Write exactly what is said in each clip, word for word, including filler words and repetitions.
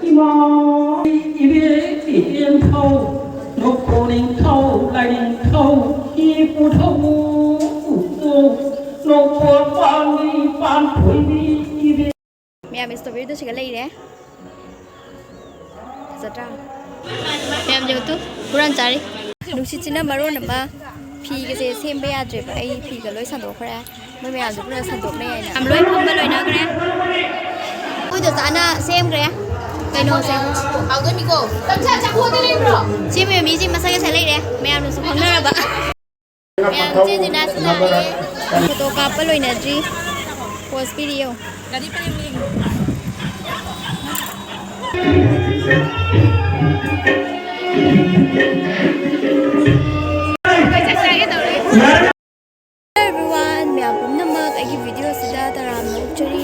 ꯏꯃꯥ ꯏꯕꯦꯟ ꯏꯕꯦꯟꯊꯧ, ꯅꯣꯡꯄꯣꯛ ꯅꯤꯡꯊꯧ, ꯂꯥꯏꯅꯤꯡꯊꯧ, ꯏꯄꯨꯊꯧ, ꯅꯣꯡꯄꯣꯛ ꯄꯥꯟꯕꯤ, ꯄꯥꯟꯊꯣꯏꯕꯤ, ꯏꯕꯦꯟ꯫ ꯃꯌꯥꯝ strawberryꯗꯣ ꯁꯤꯒ ꯂꯩꯔꯦ꯫ ꯐꯖꯗ꯭ꯔꯥ? ꯃꯌꯥꯝ ꯌꯦꯡꯉꯨ ꯇꯨ, ꯍꯨꯔꯥꯟ ꯆꯥꯔꯤ꯫ ꯅꯨꯡꯁꯤꯠꯁꯤꯅ ꯃꯔꯣꯟ ꯑꯃ, ꯐꯤꯒꯁꯦ ꯁꯦꯝꯕ ꯌꯥꯗ꯭ꯔꯦꯕ꯫ ꯑꯩ ꯐꯤꯒ ꯂꯣꯏ ꯁꯟꯗꯣꯛꯈ꯭ꯔꯦ꯫ ꯃꯣꯏ ꯃꯌꯥꯝꯁꯨ ꯄꯨꯟꯅ ꯁꯟꯗꯣꯛꯅꯩ ꯍꯥꯏꯅ꯫ ꯌꯥꯝ ꯂꯣꯏ ꯐꯝꯕ ꯂꯣꯏꯅꯈ꯭ꯔꯦ꯫ ꯑꯩꯈꯣꯏ ꯆꯥꯆꯥꯅ ꯁꯦꯝꯈ꯭ꯔꯦ ꯀꯩꯅꯣꯁꯦ꯫ ꯍꯥꯎꯗꯣꯏꯅꯤꯀꯣ꯫ ꯁꯦꯝꯃꯤꯕ ꯃꯤꯁꯤ ꯃꯁꯛ ꯃꯁꯛ ꯂꯩꯔꯦ꯫ ꯃꯌꯥꯝꯅꯁꯨ ꯈꯪꯅꯔꯕ꯫ ꯃꯌꯥꯝ ꯆꯦꯟꯁꯤꯅ ꯁꯤꯟꯅꯔꯦ꯫ ꯐꯣꯇꯣ ꯀꯥꯞꯄ ꯂꯣꯏꯅꯗ꯭ꯔꯤ꯫ ꯄꯣꯁ ꯄꯤꯔꯤꯌꯣ꯫ Hello everyone, ꯃꯌꯥꯝ ꯄꯨꯝꯅꯃꯛ ꯑꯩꯒꯤ video ꯑꯁꯤꯗ ꯇꯔꯥꯝꯅ ꯑꯣꯛꯆꯔꯤ꯫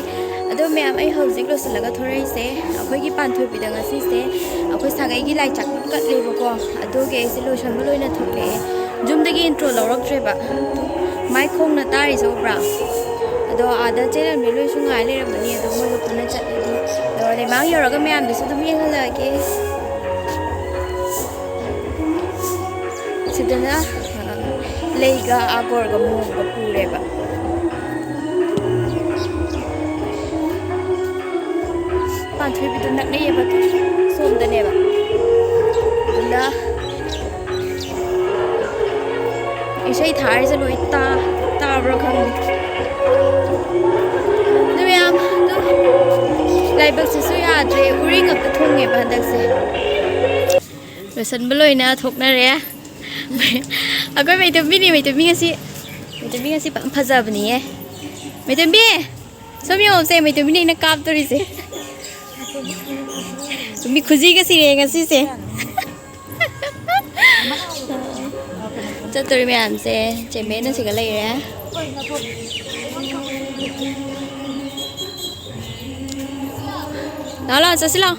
ꯑꯗꯣ ꯃꯌꯥꯝ, ꯑꯩ ꯍꯧꯖꯤꯛ ꯂꯣꯏꯁꯤꯜꯂꯒ ꯊꯣꯔꯛꯏꯁꯦ ꯑꯩꯈꯣꯏꯒꯤ ꯄꯥꯟꯊꯣꯏꯕꯤꯗ ꯉꯁꯤꯁꯦ ꯑꯩꯈꯣꯏ ꯁꯥꯒꯩꯒꯤ ꯂꯥꯏ ꯆꯥꯛ ꯀꯠꯂꯦꯕꯀꯣ꯫ ꯑꯗꯨꯒꯤ ꯑꯩꯁꯦ ꯂꯣꯏꯁꯟꯕ ꯂꯣꯏꯅ ꯊꯣꯛꯂꯛꯑꯦ꯫ ꯌꯨꯝꯗꯒꯤ intro ꯂꯧꯔꯛꯇ꯭ꯔꯦꯕ꯫ ꯃꯥꯏ ꯈꯣꯡꯅ ꯇꯥꯔꯤꯁꯦ ꯎꯕ꯭ꯔꯥ? ꯑꯗꯣ ꯑꯥꯗ ꯆꯦ ꯂꯝꯃꯤ ꯂꯣꯏꯁꯨ ꯉꯥꯏ ꯂꯩꯔꯝꯃꯅꯤ꯫ ꯑꯗꯣ ꯃꯣꯏꯒ ꯄꯨꯟꯅ ꯆꯠꯂꯗꯤ꯫ ꯑꯗꯣ ꯂꯩꯃꯥꯡ ꯌꯧꯔꯒ ꯃꯌꯥꯝꯗꯨꯁꯨ ꯑꯗꯨꯝ ꯌꯦꯡꯍꯜꯂꯛꯑꯒꯦ꯫ ꯁꯤꯗꯅ, ꯑ, ꯂꯩꯒ ꯑꯥꯒꯣꯔꯒ ꯃꯣꯝꯒ ꯄꯨꯔꯦꯕ꯫ ꯄꯥꯟꯊꯣꯏꯕꯤꯗꯣ ꯅꯛꯅꯩꯌꯦꯕ, ꯁꯣꯝꯗꯅꯦꯕ꯫ ꯑꯗꯨꯅ ꯏꯁꯩ ꯊꯥꯔꯤꯁꯦ ꯂꯣꯏ ꯇꯥ-, ꯇꯥꯕ꯭ꯔꯥ ꯈꯪꯗꯦ꯫ ꯑꯗꯨ ꯃꯌꯥꯝ, ꯑꯗꯨ ꯂꯥꯏꯕꯛꯁꯤꯁꯨ ꯌꯥꯗ꯭ꯔꯦ, ꯎꯔꯤꯡ ꯉꯥꯛꯇ ꯊꯨꯡꯉꯦꯕ ꯍꯟꯗꯛꯁꯦ꯫ ꯂꯣꯏꯁꯟꯕ ꯂꯣꯏꯅ ꯊꯣꯛꯅꯔꯦ꯫ ꯑꯩꯈꯣꯏ ꯃꯩꯇꯣꯝꯕꯤꯅꯤ, ꯃꯩꯇꯣꯝꯕꯤ ꯉꯁꯤ, ꯃꯩꯇꯣꯝꯕꯤ ꯉꯁꯤ ꯐꯖ-, ꯐꯖꯕꯅꯤꯌꯦ꯫ ꯃꯩꯇꯣꯝꯕꯤ! ꯁꯣꯝ ꯌꯦꯡꯉꯣꯁꯦ, ꯃꯩꯇꯣꯝꯕꯤꯅ ꯑꯩꯅ ꯀꯥꯞꯇꯣꯔꯤꯁꯦ꯫ ꯃꯤ ꯈꯨꯖꯤꯒ ꯁꯤꯔꯦ ꯉꯁꯤꯁꯦ꯫ ꯆꯠꯇꯣꯔꯤ ꯃꯌꯥꯝꯁꯦ, ꯆꯦꯃꯦꯅ ꯁꯤꯒ ꯂꯩꯔꯦ꯫ ꯂꯥꯛꯑꯣ, ꯂꯥꯛꯑꯣ, ꯆꯠꯁꯤ ꯂꯥꯛꯑꯣ꯫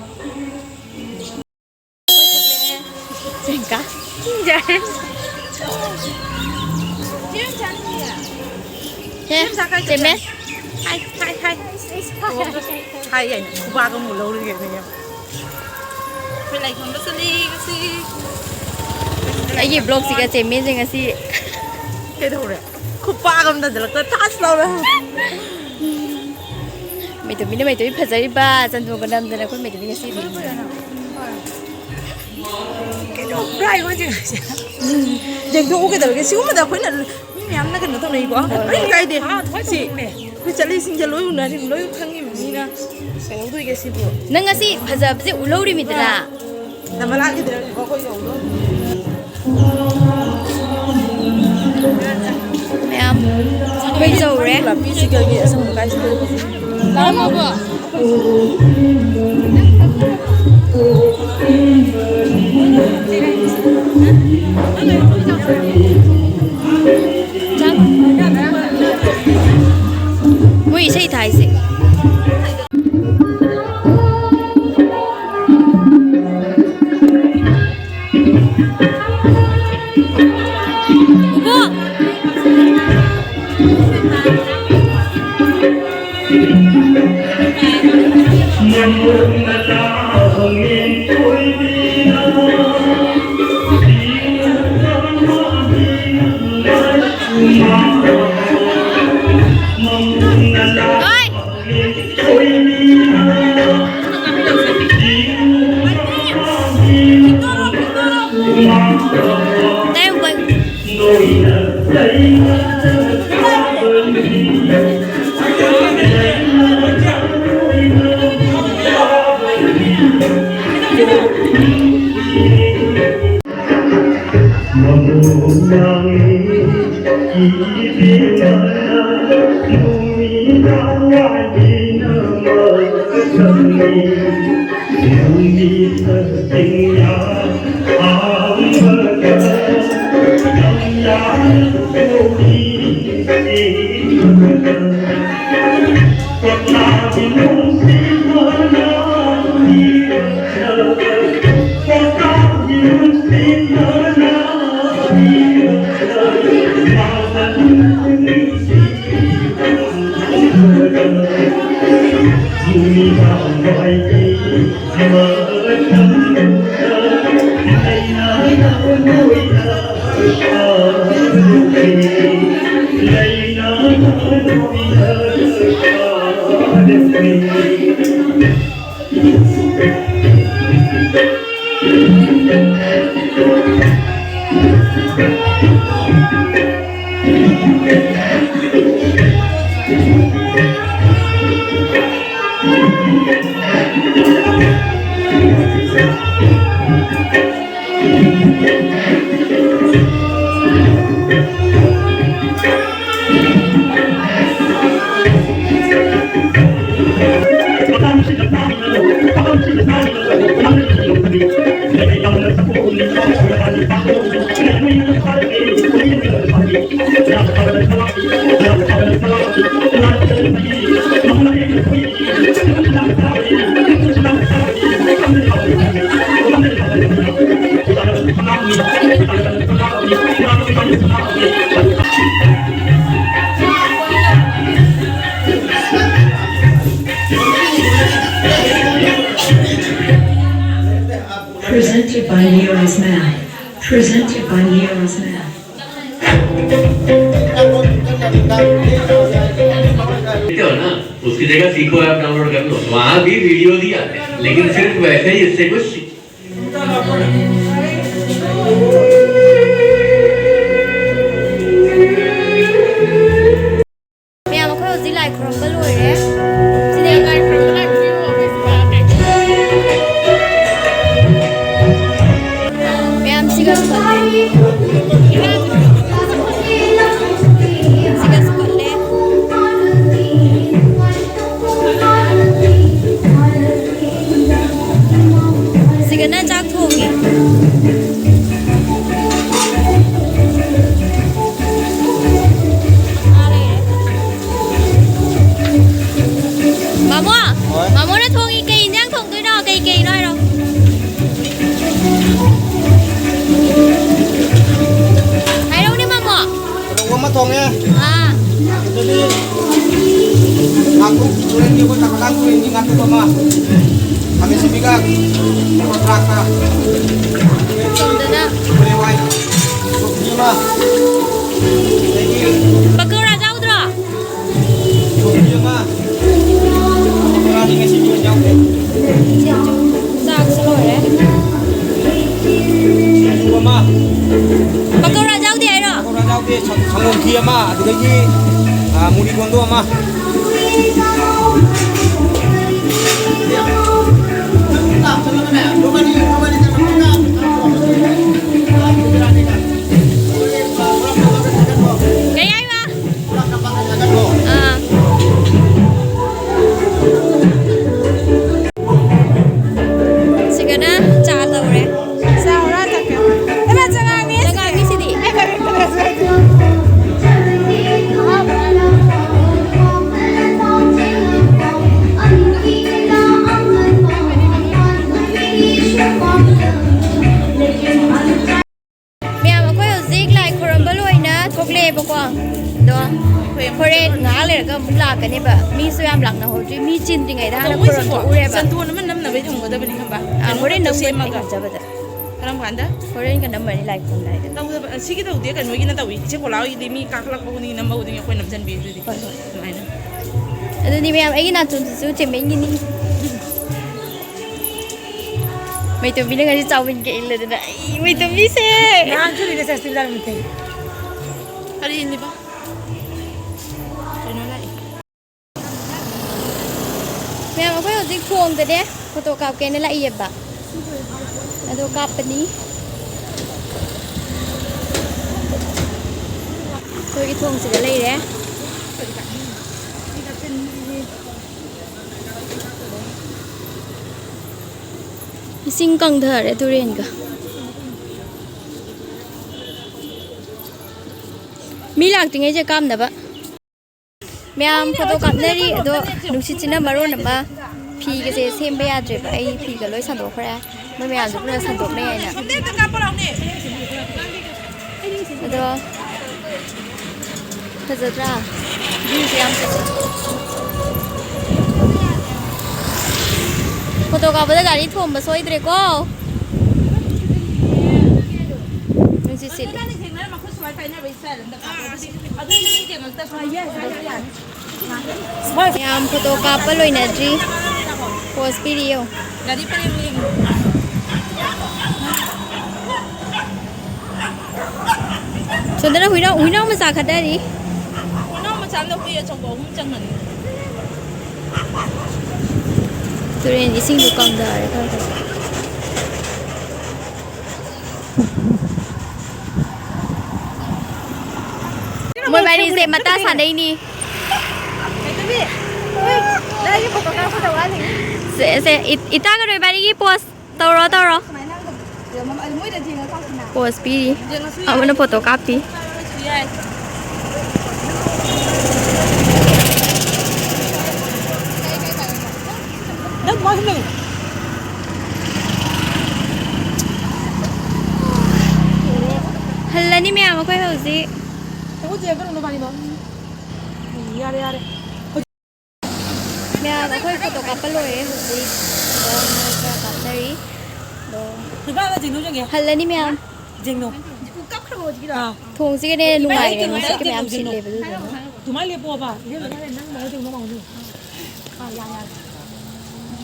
ꯆꯦꯡꯀꯥ꯫ ꯍꯦ, ꯆꯦꯃꯦ꯫ ꯍꯥꯏ, ꯍꯥꯏ, ꯍꯥꯏ꯫ ꯍꯥꯏ ꯀꯩꯅꯣ, ꯈꯨꯕꯥꯛ ꯑꯃꯨꯛ ꯂꯧꯔꯒꯦ ꯅꯪ꯫ ꯑꯩꯈꯣꯏ ꯂꯥꯏ ꯈꯨꯔꯨꯝꯕ ꯆꯠꯂꯤ ꯉꯁꯤ꯫ ꯑꯩꯒꯤ ꯕ꯭ꯂꯣꯛꯁꯤꯒ ꯆꯦꯃꯦꯁꯦ ꯉꯁꯤ꯫ ꯀꯩꯗꯧꯔꯦ? ꯈꯨꯄꯥꯛ ꯑꯃ ꯊꯥꯖꯤꯜꯂꯛꯇ ꯊꯥꯁ ꯂꯥꯎꯔꯦ꯫ ꯃꯩꯇꯣꯝꯕꯤꯅ ꯃꯩꯇꯣꯝꯕꯤ ꯐꯖꯔꯤꯕ ꯆꯟꯗꯣꯟꯒ ꯅꯝꯗꯅ ꯑꯩꯈꯣꯏ ꯃꯩꯇꯣꯝꯕꯤ ꯉꯁꯤꯗꯤ꯫ ꯀꯩꯅꯣ ꯄꯨꯔꯥ ꯑꯩꯉꯣꯟꯁꯦ ꯌꯦꯡꯊꯣꯛꯎ ꯀꯩꯗꯧꯔꯒꯦ? ꯁꯤꯒꯨꯝꯕꯗ ꯑꯩꯈꯣꯏꯅ ꯃꯤ ꯃꯌꯥꯝꯅ ꯀꯩꯅꯣ ꯇꯧꯅꯩꯀꯣ꯫ ꯍꯣꯏ, ꯍꯣꯏ꯫ ꯀꯩꯝ ꯀꯥꯏꯗꯦ꯫ ꯁꯤ ꯑꯩꯈꯣꯏ ꯆꯠꯂꯤꯁꯤꯡꯁꯦ ꯂꯣꯏ ꯎꯅꯔꯤ, ꯂꯣꯏ ꯈꯪꯉꯤꯕ ꯃꯤꯅ꯫ ꯀꯩꯗꯧꯗꯣꯏꯒꯦ ꯁꯤꯕꯨ? ꯅꯪ ꯉꯁꯤ ꯐꯖꯕꯁꯦ ꯎꯍꯧꯔꯤꯃꯤꯗꯅ꯫ ꯅꯃ ꯂꯥꯛꯈꯤꯗ꯭ꯔꯦ ꯍꯧꯖꯤꯛꯐꯥꯎ ꯑꯩꯈꯣꯏ ꯌꯧꯗꯣꯏ꯫ ꯃꯌꯥꯝ ꯑꯩꯈꯣꯏ ꯌꯧꯔꯦ꯫ ꯂꯥꯛꯄꯤꯁꯤꯒꯒꯤ ꯑꯁꯪꯕ ꯀꯥꯏꯁꯤꯗ꯫ ꯂꯥꯛꯑꯝꯃꯕꯣ? ꯃꯣꯏ ꯏꯁꯩ ꯊꯥꯏꯁꯦ꯫ ꯏꯕꯣꯛ! ꯍꯣꯏ! Presented by Neo's Math. Presented by Neo's Math. देखते हो ना, उसकी जगह सीखो ऐप डाउनलोड कर लो, वहां भी वीडियोज़ ही आते हैं, लेकिन सिर्फ वैसे ही इससे कुछ सीख ꯃꯌꯥꯝ ꯑꯩꯈꯣꯏ ꯍꯧꯖꯤꯛ ꯂꯥꯏ ꯈꯨꯔꯨꯝꯕ ꯂꯣꯏꯔꯦ꯫ ꯁꯤꯗꯩ ꯂꯥꯏ ꯈꯨꯔꯨꯝꯕ ꯂꯥꯛꯄꯤꯌꯨ꯫ ꯃꯌꯥꯝ ꯁꯤꯒ ꯁꯨꯒꯠꯂꯦ꯫ ꯁꯤꯒ ꯁꯨꯒꯠꯂꯦ꯫ ꯁꯤꯒꯅ ꯆꯥꯛ ꯊꯣꯡꯉꯤ꯫ ꯃꯥ ꯂꯩꯔꯦ꯫ ꯃꯥꯃꯣ! ꯃꯥꯃꯣꯅ ꯊꯣꯡꯉꯤ꯫ ꯀꯩ ꯏꯟꯖꯥꯡ ꯊꯣꯡꯗꯣꯏꯅꯣ? ꯀꯩ ꯀꯩꯅꯣ ꯍꯥꯏꯔꯣ꯫ ꯍꯥꯏꯔꯛꯎꯅꯦ, ꯃꯥꯃꯣ꯫ ꯀꯩꯅꯣ ꯑꯃ ꯊꯣꯡꯉꯦ꯫ ꯑꯥ꯫ ꯑꯗꯨꯗꯤ ꯉꯥꯇꯣꯛ ꯇꯨꯔꯦꯟꯒꯤ, ꯑꯩꯈꯣꯏ ꯀꯪꯂꯥ ꯇꯨꯔꯦꯟꯒꯤ ꯉꯥꯇꯣꯛ ꯑꯃ, ꯈꯥꯃꯦꯟ ꯑꯁꯤꯟꯕꯤꯒ ꯄꯀꯣꯔꯥꯒ, ꯁꯣꯝꯗꯅ ꯀꯣꯂꯤ ꯍꯋꯥꯏ, ꯀꯣꯐꯤ ꯑꯃ, ꯑꯗꯒꯤ ꯄꯀꯧꯔꯥ ꯌꯥꯎꯗ꯭ꯔꯣ? ꯀꯣꯐꯤ ꯑꯃ, ꯄꯀꯧꯔꯥꯗꯤ ꯉꯁꯤꯗꯤ ꯌꯥꯎꯗꯦ꯫ ꯆꯥꯛꯁꯨ ꯂꯣꯏꯔꯦ꯫ ꯁꯤꯡꯖꯨ ꯑꯃ꯫ ꯄꯀꯧꯔꯥ ꯌꯥꯎꯗꯦ ꯍꯥꯏꯔꯣ? ꯄꯀꯧꯔꯥ ꯌꯥꯎꯗꯦ꯫ ꯁꯪ-, ꯁꯪꯒꯣꯝ ꯈꯤ ꯑꯃ, ꯑꯗꯨꯗꯒꯤ, ꯑ, ꯃꯨꯔꯤꯒꯣꯟꯗꯣ ꯑꯃ꯫ ꯀꯩ ꯍꯥꯏꯕ? ꯑꯥ꯫ ꯁꯤꯒꯅ ꯆꯥ ꯇꯧꯔꯦ꯫ ꯆꯥ ꯍꯨꯔꯥꯟ ꯊꯛꯀꯦ꯫ ꯏꯃꯥ, ꯆꯉꯥꯡꯅꯦ ꯁꯤꯗꯤ꯫ ꯆꯉꯥꯡꯅꯤ ꯁꯤꯗꯤ꯫ ꯑꯩ ꯀꯔꯤ ꯀꯔꯤ ꯃꯌꯥꯝ, ꯑꯩꯈꯣꯏ ꯍꯧꯖꯤꯛ ꯂꯥꯏ ꯈꯣꯏꯔꯝꯕ ꯂꯣꯏꯅ ꯊꯣꯛꯂꯛꯑꯦꯕꯀꯣ꯫ ꯑꯗꯣ ꯍꯣꯔꯦꯟ ꯉꯥꯏꯍꯥꯛ ꯂꯩꯔꯒ ꯑꯃꯨꯛ ꯂꯥꯛꯀꯅꯦꯕ꯫ ꯃꯤꯁꯨ ꯌꯥꯝ ꯂꯥꯛꯅꯍꯧꯗ꯭ꯔꯤ꯫ ꯃꯤ ꯆꯤꯟꯗ꯭ꯔꯤꯉꯩꯗ ꯍꯥꯟꯅ ꯇꯧꯕꯩꯁꯨꯀꯣ, ꯈꯣꯏꯔꯝꯊꯣꯛꯎꯔꯦꯕ꯫ ꯁꯟꯊꯣꯟ ꯑꯃ ꯅꯝꯅꯕꯩ ꯊꯝꯒꯗꯕꯅꯤ ꯈꯪꯕ? ꯑꯥ, ꯀꯩꯅꯣ ꯍꯣꯔꯦꯟ ꯈꯛꯇ ꯅꯝꯃꯣꯏ, ꯑꯩ ꯁꯦꯝꯃꯒ꯫ ꯉꯝꯖꯕꯗ꯫ ꯀꯔꯝ ꯀꯥꯟꯗ? ꯍꯣꯔꯦꯟꯒ ꯅꯝꯃꯅꯤ ꯂꯥꯏ ꯈꯨꯔꯨꯝꯂꯝꯗꯥꯏꯗ꯫ ꯇꯧꯗꯕ, ꯁꯤꯒꯤ ꯇꯧꯗꯦ, ꯀꯩꯅꯣꯒꯤꯅ ꯇꯧꯏ꯫ ꯏꯆꯦ ꯄꯣꯂꯥ ꯍꯣꯏꯒꯤꯗꯤ ꯃꯤ ꯀꯥꯈꯠꯂꯛꯄ ꯈꯨꯗꯤꯡꯒꯤ ꯅꯝꯕ ꯈꯨꯗꯤꯡꯒꯤ ꯑꯩꯈꯣꯏ ꯅꯝꯁꯤꯟꯕꯤ ꯑꯗꯨꯗꯤ꯫ ꯍꯣꯏ, ꯍꯣꯏ꯫ ꯑꯗꯨꯃꯥꯏꯅ꯫ ꯑꯗꯨꯗꯤ ꯃꯌꯥꯝ, ꯑꯩꯒꯤ ꯅꯥꯇꯣꯟꯁꯤꯁꯨ ꯆꯦꯃꯦꯟꯒꯤꯅꯤ꯫ ꯃꯩꯇꯣꯝꯕꯤꯅ ꯉꯁꯤ ꯆꯥꯎꯃꯤꯟꯒ ꯏꯜꯂꯗꯅ꯫ ꯑꯩ ꯃꯩꯇꯣꯝꯕꯤꯁꯦ꯫ ꯅꯍꯥꯟꯁꯨ ꯂꯤꯂꯥ ꯐꯦꯁꯇꯤꯚꯦꯜ ꯅꯨꯃꯤꯠꯇ꯫ ꯀꯔꯤ ꯏꯜꯂꯤꯕ? ꯀꯩꯅꯣ ꯂꯥꯛꯑꯦ꯫ ꯃꯌꯥꯝ, ꯑꯩꯈꯣꯏ ꯍꯧꯖꯤꯛ ꯊꯣꯡꯗꯅꯦ ꯐꯣꯇꯣ ꯀꯥꯞꯀꯦꯅ ꯂꯥꯛꯏꯌꯦꯕ꯫ ꯑꯗꯣ ꯀꯥꯞꯄꯅꯤ꯫ ꯑꯩꯈꯣꯏꯒꯤ ꯊꯣꯡꯁꯤꯗ ꯂꯩꯔꯦ꯫ ꯏꯁꯤꯡ ꯀꯪꯊꯔꯦ ꯇꯨꯔꯦꯟꯒ꯫ ꯃꯤ ꯂꯥꯛꯇ꯭ꯔꯤꯉꯩꯁꯦ ꯀꯥꯞꯅꯕ꯫ ꯃꯌꯥꯝ ꯐꯣꯇꯣ ꯀꯥꯞꯅꯔꯤ, ꯑꯗꯣ ꯅꯨꯡꯁꯤꯠꯁꯤꯅ ꯃꯔꯣꯟ ꯑꯃ ꯐꯤꯒꯁꯦ ꯁꯦꯝꯕ ꯌꯥꯗ꯭ꯔꯦꯕ꯫ ꯑꯩ ꯐꯤꯒ ꯂꯣꯏ ꯁꯟꯗꯣꯛꯈ꯭ꯔꯦ꯫ ꯃꯣꯏ ꯃꯌꯥꯝꯁꯨ ꯄꯨꯟꯅ ꯁꯟꯗꯣꯛꯅꯩ ꯍꯥꯏꯅ꯫ ꯑꯗꯣ ꯐꯖꯗ꯭ꯔꯥ? ꯚ꯭ꯌꯨꯁꯦ ꯌꯥꯝ ꯐꯖꯩ꯫ ꯐꯣꯇꯣ ꯀꯥꯞꯄꯗ ꯒꯥꯔꯤ ꯊꯣꯝꯕ ꯁꯣꯏꯗ꯭ꯔꯦꯀꯣ꯫ ꯅꯨꯡꯁꯤꯠ ꯁꯤꯠꯂꯤ꯫ ꯃꯌꯥꯝ ꯐꯣꯇꯣ ꯀꯥꯞꯄ ꯂꯣꯏꯅꯗ꯭ꯔꯤ꯫ ꯄꯣꯁ ꯄꯤꯔꯤ ꯌꯦꯡꯉꯨ꯫ ꯁꯣꯝꯗꯅ ꯍꯨꯏꯅꯥꯎ, ꯍꯨꯏꯅꯥꯎ ꯃꯆꯥ ꯈꯠꯇꯔꯤ꯫ ꯍꯨꯏꯅꯥꯎ ꯃꯆꯥ ꯑꯃꯗ ꯍꯨꯏ ꯑꯆꯧꯕ ꯑꯍꯨꯝ ꯆꯪꯉꯅꯤ꯫ ꯇꯨꯔꯦꯟ ꯏꯁꯤꯡꯗꯨ ꯀꯪꯊꯔꯦ ꯈꯔ ꯈꯔ꯫ ꯃꯣꯏꯕꯥꯅꯤꯁꯦ ꯃꯇꯥ ꯁꯥꯟꯅꯩꯅꯤ꯫ ꯁꯦ, ꯁꯦ, ꯏ-, ꯏꯇꯥꯒ ꯅꯣꯏꯕꯥꯅꯤꯒꯤ ꯄꯣꯁ ꯇꯧꯔꯣ, ꯇꯧꯔꯣ꯫ ꯄꯣꯁ ꯄꯤꯔꯤ꯫ ꯑꯃꯅ ꯐꯣꯇꯣ ꯀꯥꯞꯄꯤ꯫ ꯍꯜꯂꯅꯤ ꯃꯌꯥꯝ ꯑꯩꯈꯣꯏ ꯍꯧꯖꯤꯛ꯫ ꯌꯥꯔꯦ, ꯌꯥꯔꯦ꯫ ꯃꯌꯥꯝ ꯑꯩꯈꯣꯏ ꯐꯣꯇꯣ ꯀꯥꯞꯄ ꯂꯣꯏꯔꯦ ꯍꯧꯖꯤꯛ꯫ ꯑꯗꯣ ꯃꯣꯏ ꯈꯔ ꯀꯥꯞꯅꯔꯤ꯫ ꯑꯗꯣ ꯍꯜꯂꯅꯤ ꯃꯌꯥꯝ꯫ ꯊꯣꯡꯁꯤꯒꯅꯦ ꯅꯨꯡꯉꯥꯏꯔꯦ, ꯅꯨꯡꯁꯤꯠꯀ ꯃꯌꯥꯝ ꯁꯤꯠꯂꯦꯕ ꯑꯗꯨꯗꯨꯅ꯫ ꯑꯗꯨꯃꯥꯏꯅ ꯂꯦꯞꯄꯣꯕ꯫ ꯏꯕꯦꯝꯃ, ꯅꯪ ꯃꯍꯨꯠ ꯇꯧꯅꯣ, ꯃꯍꯨꯠ ꯇꯧꯅꯣ꯫ ꯑꯥ, ꯌꯥꯔꯦ, ꯌꯥꯔꯦ꯫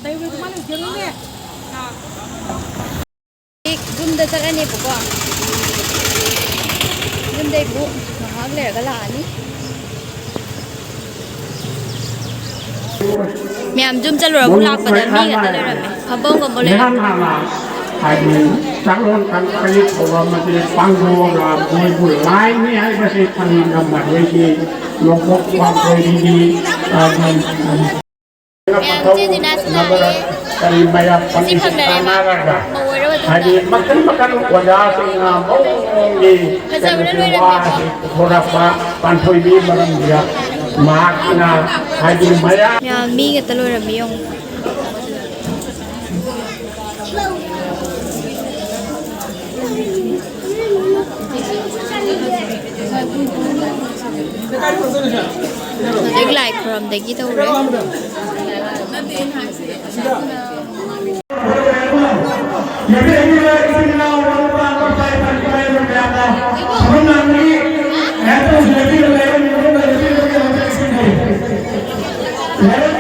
ꯇꯩꯔꯨꯔꯦ, ꯑꯗꯨꯃꯥꯏꯅ ꯌꯦꯡꯉꯨꯅꯦ꯫ ꯍꯧꯖꯤꯛ ꯌꯨꯝꯗ ꯆꯠꯂꯅꯦꯕꯀꯣ꯫ ꯌꯨꯝꯗꯩ ꯑꯃꯨꯛ ꯉꯥꯏꯍꯥꯛ ꯂꯩꯔꯒ ꯂꯥꯛꯑꯅꯤ꯫ ꯃꯌꯥꯝ ꯌꯨꯝ ꯆꯠꯂꯨꯔ ꯑꯃꯨꯛ ꯂꯥꯛꯄꯗ ꯃꯤ ꯉꯥꯛꯇ ꯂꯩꯔꯝꯃꯦ꯫ ꯐꯝꯐꯝꯒ ꯑꯃꯨꯛ ꯂꯩꯔꯝꯃꯦ꯫ ꯏꯍꯥꯟ ꯍꯥꯟꯅ ꯍꯥꯏꯗꯤ ꯆꯥꯛꯂꯣꯟ ꯀꯥꯡꯄꯒꯤ ꯊꯧꯔꯝ ꯑꯁꯤ ꯄꯥꯡꯊꯣꯛꯑꯒ ꯃꯣꯏꯕꯨ ꯂꯥꯏꯅꯤ ꯍꯥꯏꯕꯁꯤ ꯈꯪꯍꯟꯕ ꯃꯈꯣꯏꯒꯤ ꯅꯣꯡꯄꯣꯛ ꯄꯥꯡꯊꯣꯏꯕꯤꯒꯤ, ꯑ, ꯃꯌꯥꯝ ꯆꯦ ꯖꯤꯅꯥꯁ ꯂꯥꯛꯑꯦ꯫ ꯀꯔꯤ ꯃꯌꯥꯝ ꯁꯤ ꯐꯪꯅꯔꯦꯕ꯫ ꯇꯥꯟꯅꯔꯒ ꯃꯧ ꯑꯣꯏꯔ ꯃꯇꯨꯡꯗ꯫ ꯍꯥꯏꯗꯤ ꯃꯈꯜ ꯃꯈꯜ ꯑꯣꯖꯥꯁꯤꯡꯅ ꯃꯑꯣꯡꯒꯤ ꯐꯖꯕꯅ ꯀꯩꯅꯣꯁꯤ ꯂꯣꯏꯔꯝꯃꯦꯀꯣ꯫ ꯋꯥꯁꯤ ꯄꯨꯊꯣꯔꯛꯄ ꯄꯥꯟꯊꯣꯏꯕꯤ ꯃꯔꯝꯁꯤꯗ ꯃꯍꯥꯛꯅ ꯍꯥꯏꯗꯤ ꯃꯌꯥꯝ ꯃꯌꯥꯝ ꯃꯤ ꯉꯥꯛꯇ ꯂꯣꯏꯔꯝꯃꯤ ꯌꯦꯡꯉꯣ꯫ ꯍꯧꯖꯤꯛ ꯂꯥꯏ ꯈꯨꯔꯝꯗꯒꯤ ꯇꯧꯔꯦ꯫ ꯂꯦꯞꯄꯤꯔꯛꯂꯤꯕ ꯏꯆꯤꯟ ꯏꯅꯥꯎ, ꯃꯔꯨꯞ ꯃꯄꯥꯡ, ꯃꯔꯨꯞ ꯃꯄꯥꯡ, ꯃꯔꯨꯞ ꯃꯌꯥꯝꯅ ꯐꯝꯐꯝ ꯂꯥꯡꯕꯒꯤ ꯉꯥꯏꯍꯥꯛꯇꯪꯁꯨ ꯂꯦꯞꯄꯤꯔꯒ ꯂꯩꯔꯝꯃꯤꯕ ꯃꯔꯨꯞ ꯃꯌꯥꯝ ꯂꯦꯞꯄꯤꯔꯒ ꯂꯩꯔꯝꯃꯤꯕ ꯃꯌꯥꯝ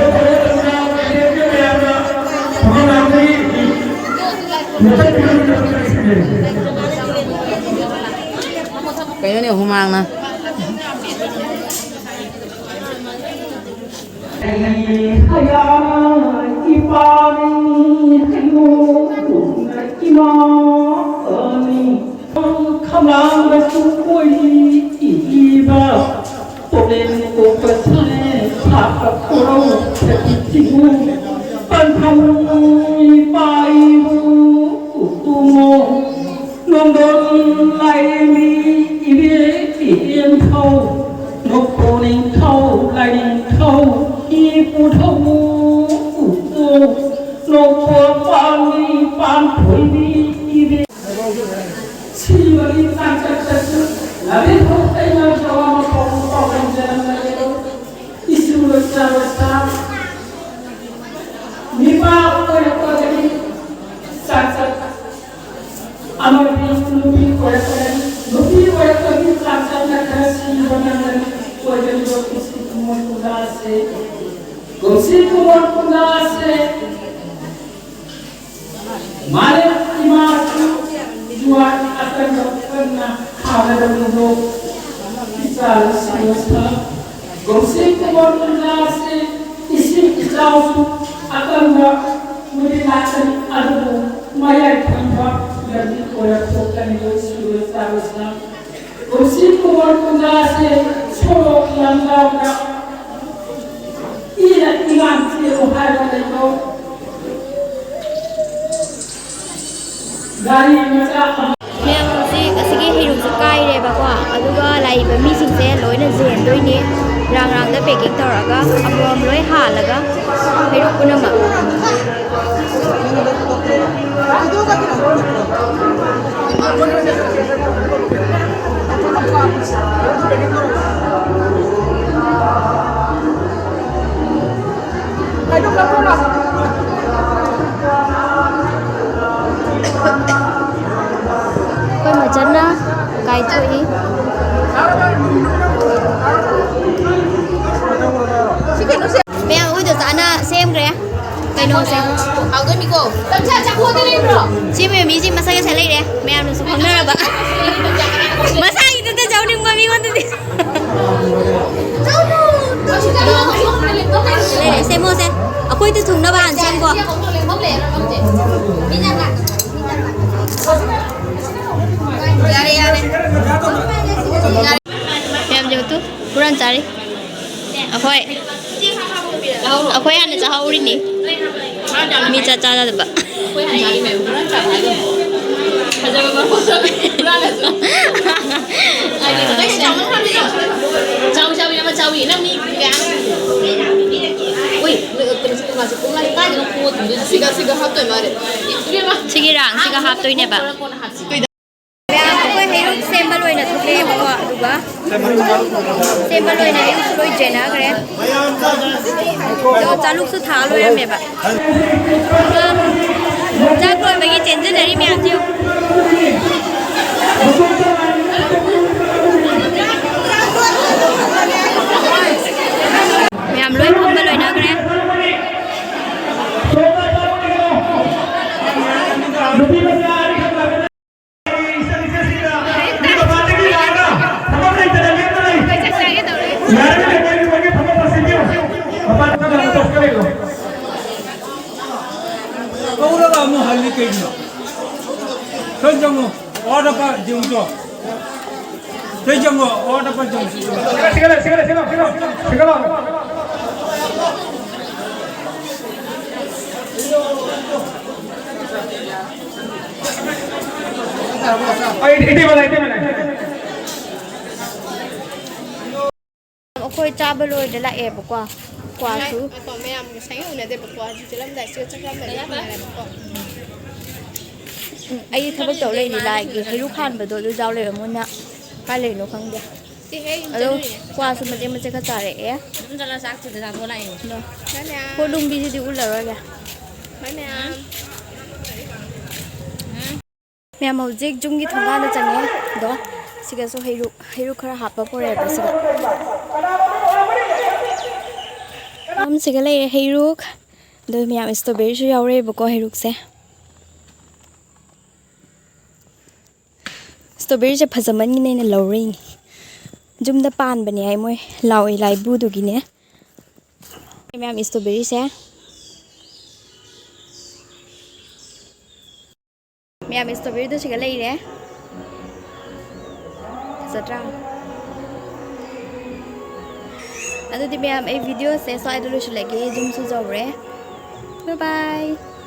ꯂꯦꯞꯄꯤꯔꯒ ꯂꯩꯔꯝꯃꯤꯕ ꯃꯌꯥꯝꯅ ꯐꯝꯐꯝ ꯂꯥꯡꯕꯒꯤ ꯃꯇꯝꯗ ꯃꯇꯝ ꯄꯤꯔꯝꯃꯤꯕ ꯃꯌꯥꯝꯅ ꯀꯩꯅꯣꯅꯦ, ꯍꯨꯃꯥꯡꯅ꯫ ꯑꯩ ꯍꯌꯥꯅ ꯏꯄꯥꯅꯤ, ꯍꯩꯅꯧꯅ ꯏꯃꯥꯅꯤ꯫ ꯈꯝꯂꯥꯡꯕꯁꯨ ꯀꯣꯏꯕ, ꯄꯣꯛꯂꯦꯟ ꯀꯣꯛꯄ ꯁꯥꯂꯦꯟ ꯁꯥꯠꯄ ꯈꯣꯔꯧ ꯁꯈꯤ ꯆꯤꯡꯉꯨ꯫ ꯄꯟꯊꯧ ꯏꯄꯥ ꯏꯕꯨ ꯎꯇꯨꯃꯣ꯫ ꯅꯣꯡꯗꯣꯟ ꯂꯥꯏꯔꯦꯝꯕꯤ ꯏꯕꯦꯟ ꯏꯕꯦꯟꯊꯧ, ꯅꯣꯡꯄꯣꯛ ꯅꯤꯡꯊꯧ ꯂꯥꯏꯅꯤꯡꯊꯧ ꯏꯄꯨꯊꯧ ꯎꯄꯨ, ꯅꯣꯡꯄꯣꯛ ꯄꯥꯟꯕꯤ ꯄꯥꯟꯊꯣꯏꯕꯤ ꯏꯕꯦꯟ꯫ ꯁꯤꯕꯒꯤ ꯆꯥꯡꯆꯠꯇꯁꯨ ꯂꯥꯏꯔꯤꯛ ꯐꯥꯎ ꯇꯩꯅꯗ꯭ꯔꯕ ꯃꯄꯣꯛ ꯄꯥꯎꯔꯦꯟ ꯖꯅꯃꯗ ꯏꯁꯨ ꯂꯣꯏꯆꯥ ꯂꯣꯏꯆꯥ ꯃꯤꯄꯥ ꯑꯣꯏꯔꯛꯄꯗꯒꯤ ꯆꯥꯡꯆꯠ ꯑꯃꯗꯤ ꯅꯨꯄꯤ ꯑꯣꯏꯔꯛꯄꯗꯒꯤ, ꯅꯨꯄꯤ ꯑꯣꯏꯔꯛꯄꯒꯤ ꯆꯥꯡꯆꯠꯅ ꯈꯔ ꯁꯤꯕ ꯅꯪꯒꯅꯤ꯫ ꯑꯣꯏꯒꯅꯤꯕ ꯀꯨꯝꯁꯤ ꯀꯨꯝꯑꯣꯟ ꯀꯨꯝꯖꯥ ꯑꯁꯦ, ꯀꯨꯝꯁꯤ ꯀꯨꯝꯑꯣꯟ ꯀꯨꯝꯖꯥ ꯑꯁꯦ ꯃꯥꯂꯦꯝ ꯏꯃꯥꯁꯨ ꯖꯨꯋꯥꯔ ꯑꯀꯟꯕ ꯀꯟꯅ ꯍꯥꯒꯗꯕꯗꯣ ꯏꯆꯥ ꯂꯣꯏꯁꯤꯜꯂꯣ ꯁꯥ꯫ ꯀꯨꯝꯁꯤ ꯀꯨꯝꯑꯣꯟ ꯀꯨꯝꯖꯥ ꯑꯁꯤ ꯏꯁꯤꯡ ꯏꯆꯥꯎꯁꯨ ꯑꯀꯟꯕ ꯃꯨꯗꯤ ꯂꯥꯛꯀꯅꯤ, ꯑꯗꯨꯕꯨ ꯃꯌꯥꯏ ꯊꯪꯕ ꯂꯝꯕꯤ ꯑꯣꯏꯔꯛꯄ ꯀꯟꯗꯣ ꯁꯤꯔꯣꯏ ꯆꯥꯔꯣꯏ ꯁꯥ꯫ ꯀꯨꯝꯁꯤ ꯀꯨꯝꯑꯣꯟ ꯀꯨꯝꯖꯥ ꯑꯁꯤ ꯁꯣꯔꯣꯛ ꯂꯝꯖꯥꯎꯗ ꯏꯅ ꯏꯉꯥꯟ ꯆꯦꯜꯂꯨ ꯍꯥꯏꯕ ꯂꯩꯇꯧ꯫ ꯒꯥꯔꯤ ꯃꯆꯥ ꯑꯃ ꯃꯌꯥꯝ ꯍꯧꯖꯤꯛ ꯑꯁꯤꯒꯤ ꯍꯩꯔꯨꯛꯁꯦ ꯀꯥꯏꯔꯦꯕꯀꯣ, ꯑꯗꯨꯒ ꯂꯥꯛꯏꯕ ꯃꯤꯁꯤꯡꯁꯦ ꯂꯣꯏꯅ ꯌꯦꯟꯗꯣꯏꯅꯦ꯫ ꯔꯥꯡ ꯔꯥꯡꯗ packing ꯇꯧꯔꯒ ꯑꯃꯃꯝ ꯂꯣꯏ ꯍꯥꯜꯂꯒ ꯍꯩꯔꯨꯛ ꯄꯨꯝꯅꯃꯛ꯫ ꯁꯦꯝꯈ꯭ꯔꯦ ꯀꯩꯅꯣꯁꯦ꯫ ꯍꯥꯎꯗꯣꯏꯅꯤꯀꯣ꯫ ꯇꯞꯁꯥ ꯆꯥꯛꯈꯣꯗ ꯂꯩꯕ꯭ꯔꯣ? ꯁꯤ ꯃꯤꯃꯤꯁꯤ ꯃꯁꯛ ꯌꯥꯝ ꯂꯩꯔꯦ, ꯃꯌꯥꯝꯅꯁꯨ ꯈꯪꯅꯔꯕ꯫ ꯃꯁꯥꯒꯤꯗꯨꯗ ꯆꯥꯎꯅꯤꯡꯕ ꯃꯤꯉꯣꯟꯗꯗꯤ꯫ ꯂꯩꯔꯦ, ꯁꯦꯝꯃꯣꯁꯦ꯫ ꯑꯩꯈꯣꯏꯗ ꯊꯨꯡꯅꯕ ꯍꯥꯟꯅ ꯁꯦꯝꯀꯣ꯫ ꯌꯥꯔꯦ, ꯌꯥꯔꯦ꯫ ꯌꯥꯝ ꯌꯧꯇꯨ ꯍꯨꯔꯥꯟ ꯆꯥꯔꯤ꯫ ꯑꯩꯈꯣꯏ, ꯑꯩꯈꯣꯏ ꯍꯥꯟꯅ ꯆꯥꯍꯧꯔꯤꯅꯤ꯫ ꯃꯤ ꯆꯥ ꯆꯥꯗꯕ꯫ ꯐꯖꯕ ꯃꯐꯝꯗ ꯍꯨꯔꯥꯜꯂꯁꯨ꯫ ꯆꯥꯎ ꯆꯥꯎ ꯌꯥꯝ ꯆꯥꯎꯏ꯫ ꯅꯪ ꯃꯤ ꯀꯌꯥ? ꯎꯏ, ꯀꯩꯅꯣꯁꯦ, ꯀꯩꯅꯣꯁꯦ, ꯀꯥꯏꯗꯅꯣ ꯈꯣꯡꯉ ꯊꯝꯗꯣꯏꯁꯦ? ꯁꯤꯒ, ꯁꯤꯒ ꯍꯥꯞꯇꯣꯏ ꯃꯥꯜꯂꯦ꯫ ꯏꯕꯦꯝꯃ꯫ ꯁꯤꯒꯤ ꯔꯥꯡꯁꯤꯒ ꯍꯥꯞꯇꯣꯏꯅꯦꯕ꯫ ꯀꯣꯟꯅ ꯍꯥꯞꯁꯤ꯫ ꯑꯩꯈꯣꯏ ꯍꯩꯔꯨꯛ ꯁꯦꯝꯕ ꯂꯣꯏꯅ ꯊꯣꯛꯂꯛꯑꯦꯕꯀꯣ, ꯑꯗꯨꯒ ꯁꯦꯝꯕ ꯂꯣꯏꯅ ꯍꯩꯔꯨꯛꯁꯨ ꯂꯣꯏ ꯌꯦꯟꯅꯈ꯭ꯔꯦ꯫ ꯑꯗꯣ ꯆꯥꯂꯨꯛꯁꯨ ꯊꯥ ꯂꯣꯏꯔꯝꯃꯦꯕ꯫ ꯑꯗꯨꯒ ꯆꯥꯛ ꯂꯣꯏꯕꯒꯤ ꯆꯦꯟꯖꯟꯅꯔꯤ ꯃꯌꯥꯝꯁꯦ ꯌꯦꯡꯉꯨ꯫ ꯃꯌꯥꯝ ꯂꯣꯏ ꯐꯝꯕ ꯂꯣꯏꯅꯈ꯭ꯔꯦ꯫ ꯀꯧꯔꯒ ꯑꯃꯨꯛ ꯍꯜꯂꯤ ꯀꯩꯒꯤꯅꯣ? ꯁꯣꯝ ꯆꯪꯉꯣ, ꯑꯣꯗ ꯄꯥ ꯌꯦꯡꯉꯨꯆꯣ꯫ ꯁꯤ ꯆꯪꯉꯣ, ꯑꯣꯗ ꯄꯥ ꯌꯦꯡꯉꯨ꯫ ꯁꯤꯒ ꯂꯥꯎ, ꯁꯤꯒ ꯂꯥꯎ, ꯁꯤꯒ ꯂꯥꯎ, ꯁꯤꯒ ꯂꯥꯎ꯫ ꯑꯩ ꯏꯇꯩꯃ ꯂꯥꯛꯑꯦ, ꯏꯇꯩꯃ ꯂꯥꯛꯑꯦ꯫ ꯑꯩꯈꯣꯏ ꯆꯥꯕ ꯂꯣꯏꯔ ꯂꯥꯛꯑꯦꯕꯀꯣ꯫ ꯀ꯭ꯋꯥꯁꯨ꯫ ꯉꯥꯏꯈꯣ, ꯃꯌꯥꯝ ꯉꯁꯥꯏꯒ ꯎꯅꯗꯦꯕꯀꯣ꯫ ꯍꯧꯖꯤꯛ ꯆꯠꯂꯝꯗꯥꯏꯁꯤꯒ ꯆꯥꯛ ꯆꯥꯔꯝꯗꯥꯏꯗ ꯊꯦꯡꯅꯔꯦꯕꯀꯣ꯫ ꯎꯝ, ꯑꯩꯗꯤ ꯊꯕꯛ ꯇꯧ ꯂꯩꯔꯤ, ꯂꯥꯏꯒꯤ ꯍꯩꯔꯨꯛ ꯈꯥꯟꯕꯗꯣ ꯑꯗꯨ ꯌꯥꯎ ꯂꯩꯔꯦ꯫ ꯃꯣꯏꯅ ꯀꯥꯏ ꯂꯩꯔꯤꯅꯣ ꯈꯪꯗꯦ꯫ ꯁꯤ ꯍꯦꯛ ꯑꯗꯣ ꯆꯠꯂꯨꯏꯅꯦ꯫ ꯀ꯭ꯋꯥꯁꯨ ꯃꯆꯦꯠ ꯃꯆꯦꯠ ꯈꯔ ꯆꯥꯔꯛꯑꯦ꯫ ꯑꯗꯨꯝ ꯆꯠꯂ ꯆꯥꯛ ꯊꯤꯗ ꯆꯥꯊꯣꯛ ꯂꯥꯛꯏꯅꯦ꯫ ꯑꯗꯣ ꯃꯥꯏ ꯃꯌꯥꯝ꯫ ꯄꯣꯠꯂꯨꯝꯕꯤꯁꯤꯗꯤ ꯎꯠꯂꯔꯣꯏꯒꯦ꯫ ꯃꯥꯏ ꯃꯌꯥꯝ꯫ ꯃꯌꯥꯝ ꯍꯧꯖꯤꯛ ꯌꯨꯝꯒꯤ ꯊꯣꯡꯒꯥꯟꯗ ꯆꯪꯉꯦ꯫ ꯑꯗꯣ ꯁꯤꯒꯁꯨ ꯍꯩꯔꯨꯛ, ꯍꯩꯔꯨꯛ ꯈꯔ ꯍꯥꯞꯄ ꯄꯨꯔꯛꯑꯦꯕ ꯁꯤꯒ꯫ ꯃꯌꯥꯝꯁꯤꯒ ꯂꯩꯔꯦ ꯍꯩꯔꯨꯛ꯫ ꯑꯗꯨ ꯃꯌꯥꯝ strawberryꯁꯨ ꯌꯥꯎꯔꯛꯑꯦꯕꯀꯣ ꯍꯩꯔꯨꯛꯁꯦ꯫ Strawberryꯁꯦ ꯐꯖꯃꯟꯒꯤꯅ ꯑꯩꯅ ꯂꯧꯔꯛꯏꯅꯤ꯫ ꯌꯨꯝꯗ ꯄꯥꯟꯕꯅꯦ ꯍꯥꯏ ꯃꯣꯏ ꯂꯥꯎꯏ ꯂꯥꯏꯕꯨꯗꯨꯒꯤꯅꯦ꯫ ꯃꯌꯥꯝ strawberryꯁꯦ꯫ ꯃꯌꯥꯝ strawberryꯗꯣ ꯁꯤꯒ ꯂꯩꯔꯦ꯫ ꯐꯖꯗ꯭ꯔꯥ? ꯑꯗꯨꯗꯤ ꯃꯌꯥꯝ ꯑꯩ videoꯁꯦ ꯁ꯭ꯋꯥꯏꯗ ꯂꯣꯏꯁꯤꯜꯂꯒꯦ꯫ ꯌꯨꯝꯁꯨ ꯌꯧꯔꯦ꯫ Bye bye꯫